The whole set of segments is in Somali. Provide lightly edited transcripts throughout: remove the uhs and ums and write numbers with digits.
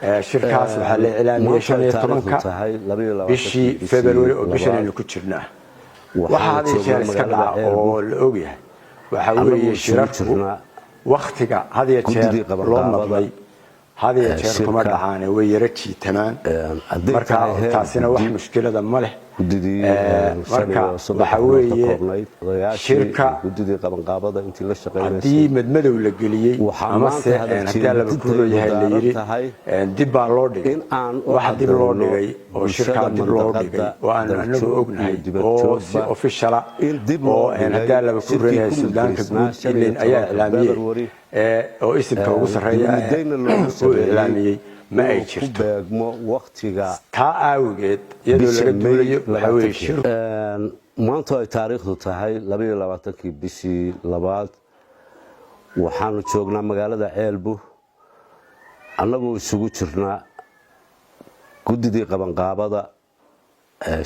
Shirkaas waxaa la iclaamiyey 15-ka bishii February oo bishan aynu ku jirnaa. Waxaa had iyo jeer iska dhaca oo la ogyahay waxaa weeye, shirarku waktiga had iyo jeer loo madlay had iyo jeer kuma dhacaane, way yara jiitamaan. Marka taasina wax mushkilada ma leh. Marka waxa weeye, shirka haddii madmadow la geliyey amase haddii Allaba ku rooyahay la yidhi dib baa loo dhigay, wax dib loo dhigay oo shirkaa dib loo dhigay oo aanu anagu ognahay oo si official ah oo haddii Allaba ku rooyahay suldaanka guud ilin ayaa iclaamiyey oo isimka ugu sarreeya uu iclaamiyey ma ay jirto. Taa aawigeed, iyadoo laga duulayo, waxaa weeye shir Maanta ay taariikhdu tahay 22-kii bishii labaad, waxaanu joognaa magaalada Ceelbu, annagoo isugu jirnaa guddidii qabanqaabada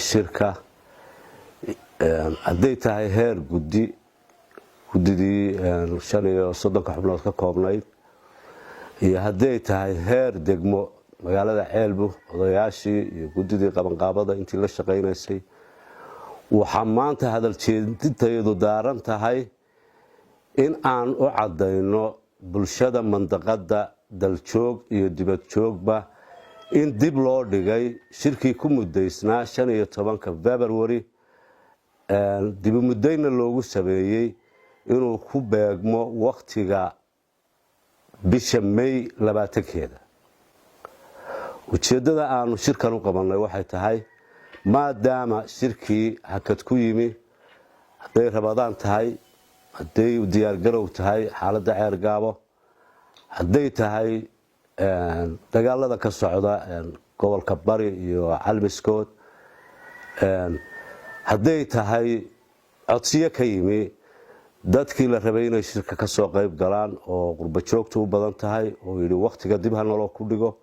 shirka, hadday tahay heer guddi, guddidii 35-ka xubnood ka koobnayd, iyo hadday tahay heer degmo, magaalada Ceelbu, odayaashii iyo guddidii qabanqaabada intii la shaqaynaysay. Waxaa maanta hadal jeedintayadu daaran tahay in aan u caddayno bulshada mandaqadda, daljoog iyo dibadjoogba, in dib loo dhigay shirkii ku muddaysnaa 15-ka February, dibumuddayna loogu sameeyey inuu ku beegmo wakhtiga bisha May 20-keeda. Ujeeddada aanu shirkan u qabannay waxay tahay, maadaama shirkii hakad ku yimi, hadday Rabadaan tahay, hadday diyaargarow tahay xaaladda Ceergaabo, hadday tahay dagaalada ka socda gobolka Bari iyo Calmiskood, hadday tahay codsiyo ka yimi dadkii la rabay inay shirka ka soo qayb galaan oo qurba joogta u badan tahay oo yidhi wakhtiga dib ha naloo ku dhigo,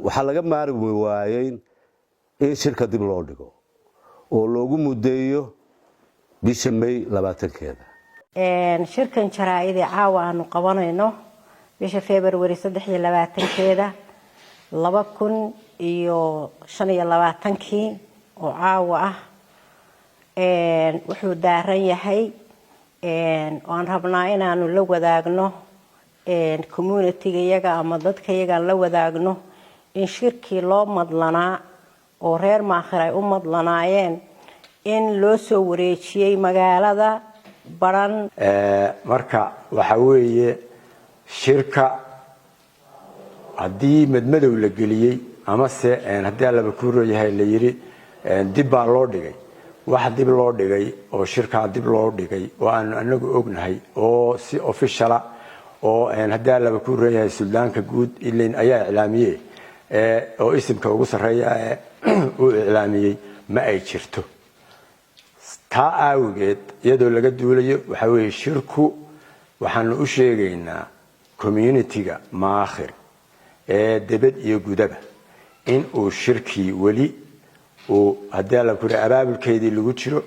waxaa laga maarmi waayey in shirka dib loo dhigo oo loogu muddeeyo bisha May 20-keeda. Shirkan jaraa-idii caawa aanu qabanayno bisha February 23-keeda 2025-kii oo caawa ah wuxuu daaran yahay waan rabnaa inaanu la wadaagno community-ga iyaga ama dadka iyagaan la wadaagno in shirkii loo madlanaa oo reer Maakhir ay u madlanaayeen in loo soo wareejiyey magaalada Baran. Marka waxa weeye, shirka haddii madmadow la geliyey amase haddii Allaba ku rooyahay la yidhi dib baa loo dhigay, wax dib loo dhigay oo shirkaa dib loo dhigay oo aanu anagu ognahay oo si official ah oo haddii Allaba ku rooyahay suldaanka guud ilin ayaa iclaamiyey oo isimka ugu sarreeya uu iclaamiyey ma ay jirto. Taa aawigeed, iyadoo laga duulayo, waxaa weeye, shirku waxaanu u sheegaynaa community-ga Maakhir ee debed iyo gudaba in uu shirkii weli uu haddii Alla ku abaabulkeedii lagu jiro.